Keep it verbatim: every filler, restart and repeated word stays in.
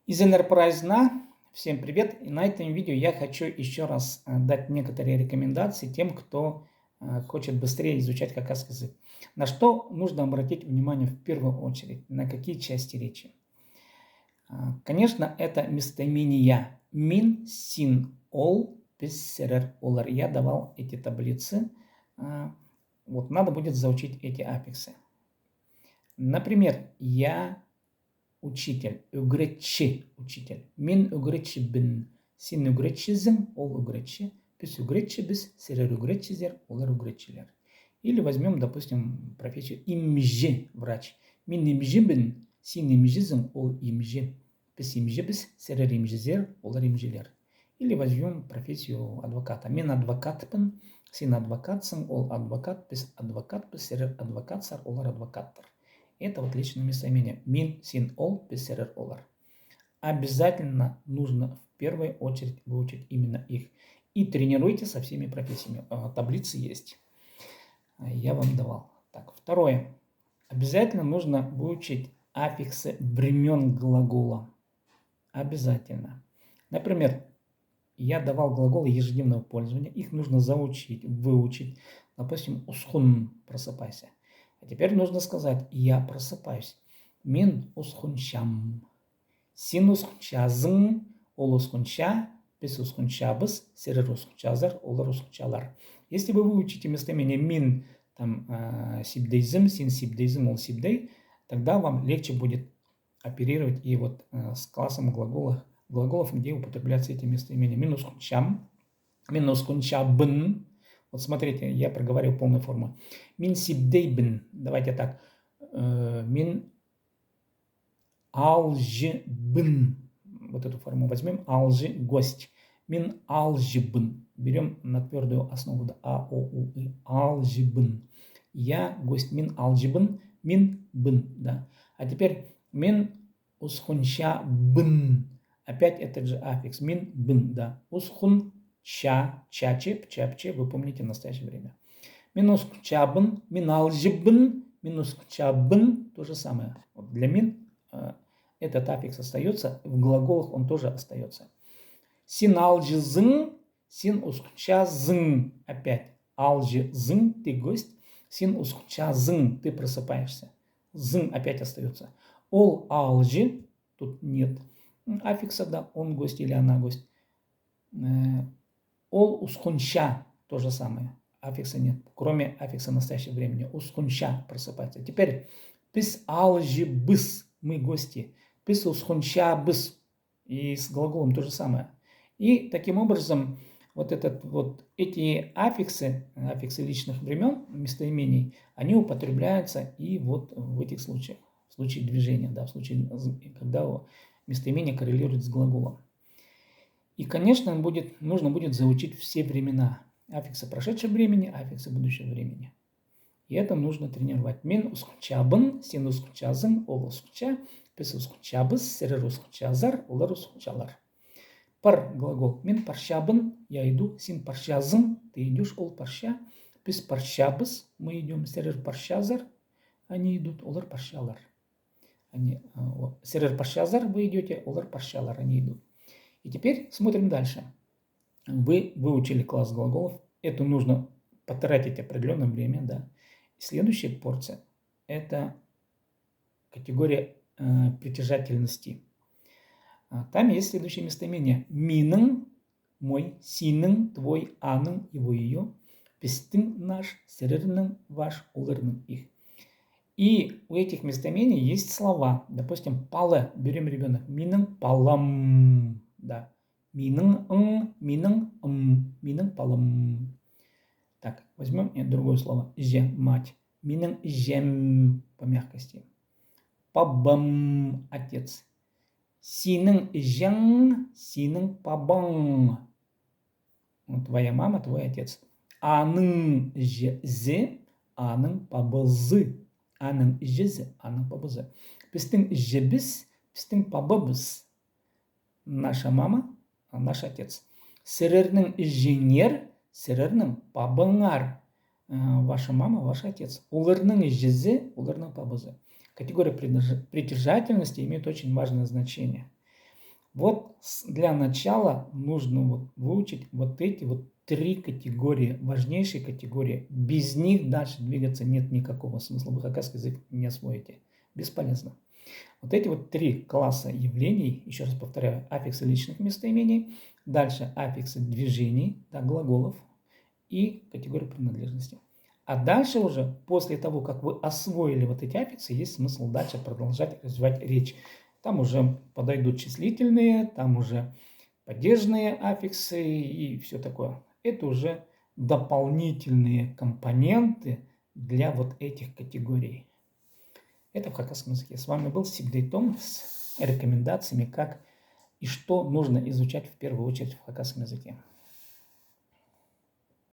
Изеннер прайзына, всем привет! И на этом видео я хочу ещё раз э, дать некоторые рекомендации тем, кто э, хочет быстрее изучать хакасский язык. На что нужно обратить внимание в первую очередь? На какие части речи? А, Конечно, это местоимения. Мин, син, ол, піс, сірер, олар. Я давал эти таблицы. А, Вот надо будет заучить эти аффиксы. Например, я учитель, ӱгретчі, учитель. Мин ӱгретчібін, син ӱгретчізің, ол ӱгретчі, піс ӱгретчібіс, сірер ӱгретчізер, олар ӱгретчілер. Или возьмём, допустим, профессию имҷі, врач. Мин имҷібін, син имҷізің, ол имҷі. Піс имҷібіс, сірер имҷізер, олар имҷілер. Или возьмём профессию адвоката. Мин адвокатпын, син адвокатсың, ол адвокат, піс адвокатпыс, сірер адвокатсар, олар адвокаттар. Это вот личное местоимение. Мин, син, ол, піс, сірер, олар. Обязательно нужно в первую очередь выучить именно их. И тренируйте со всеми профессиями. А, Таблицы есть. А, Я вам давал. Так, второе. Обязательно нужно выучить аффиксы времён глагола. Обязательно. Например, я давал глаголы ежедневного пользования. Их нужно заучить, выучить. Допустим, усхун, просыпайся. А теперь нужно сказать: я просыпаюсь. Мин усхунчам. Син усхунчазың, ол усхунча, піс усхунчабыс, сірер усхунчазар, олар усхунчалар. Если вы выучите местоимение мин, там, э, сибдейзім, син сибдейзің, ол сибдей, тогда вам легче будет оперировать и вот э, с классом глаголов, глаголов, где употребляются эти местоимения. Мин усхунчам, мин усхунчабын. Вот смотрите, я проговариваю полную форму. Мин сибдейбін. Давайте так. Э, Мин алҷыбын. Вот эту форму возьмём. Алҷы, гость. Мин алҷыбын. Берём на твёрдую основу. Да, а, о, у, и. Алҷыбын. Я гость. Мин алҷыбын. Мин бын. Да. А теперь мин усхунчабын. Опять этот же аффикс. Мин бын. Да. Усхунча, ча, че, пча, пче. Вы помните настоящее время. Мин усхунчабын, мин алҷыбын, мин усхунчабын. То же самое. Вот для мин э, этот аффикс остается, в глаголах он тоже остается. Син алҷызың, син усхунчазың. Опять. Алҷызың, ты гость. Син усхунчазың, ты просыпаешься. Зың опять остается. Ол алҷы, тут нет аффикса, да, он гость или она гость. Э, Ол усхунча, то же самое. Аффикса нет, кроме аффикса настоящего времени. Усхунча просыпается. Теперь піс алҷыбыс, мы гости. Піс усхунчабыс. И с глаголом то же самое. И таким образом, вот, этот, вот эти аффиксы, аффиксы личных времён, местоимений, они употребляются и вот в этих случаях, в случае движения, да, в случае, когда местоимение коррелирует с глаголом. И, конечно, будет, нужно будет заучить все времена. Аффиксы прошедшего времени, аффиксы будущего времени. И это нужно тренировать. Мин усхунчабын, син усхунчазың, ол усхунча, піс усхунчабыс, сірер усхунчазар, олар усхунчалар. Пар глагол. Мин парчабын, я иду, син парчазың, ты идёшь, ол парча, піс парчабыс, мы идём, сірер парчазар, они идут, олар парчалар. Они, а, о, сірер парчазар, вы идёте, олар парчалар, они идут. И теперь смотрим дальше. Вы выучили класс глаголов. Это нужно потратить определённое время, да. И следующая порция — это категория э, притяжательности. А, Там есть следующее местоимение. Минің, мой, синің, твой, аның, его, её, пістің, наш, сірернің, ваш, оларның, их. И у этих местоимений есть слова. Допустим, пала, берём ребёнок. Минің палам. Да. Минің ың, минің ым, минің палам. Так, возьмём э, другое слово. Іҷе, мать. Минің іҷем, по мягкости. Пабам, отец. Синің іҷең, синің пабаң. Твоя мама, твой отец. Аның іҷезі, аның пабазы. Аның іҷезі, аның пабазы. Пістің іҷебіс, пістің пабабыс. Наша мама, наш отец. Сірернің іҷеңер, сірернің пабаңар. Э, Ваша мама, ваш отец. Оларның іҷезі, оларның пабазы. Категория придерж- притяжательности имеет очень важное значение. Вот для начала нужно вот выучить вот эти вот три категории, важнейшие категории. Без них дальше двигаться нет никакого смысла. Вы хакасский язык не освоите. Бесполезно. Вот эти вот три класса явлений, еще раз повторяю, аффиксы личных местоимений, дальше аффиксы движений, да, глаголов и категории принадлежности. А дальше уже, после того, как вы освоили вот эти аффиксы, есть смысл дальше продолжать развивать речь. Там уже подойдут числительные, там уже падежные аффиксы и все такое. Это уже дополнительные компоненты для вот этих категорий. Это в хакасском языке. С вами был Сибдей Том с рекомендациями, как и что нужно изучать в первую очередь в хакасском языке.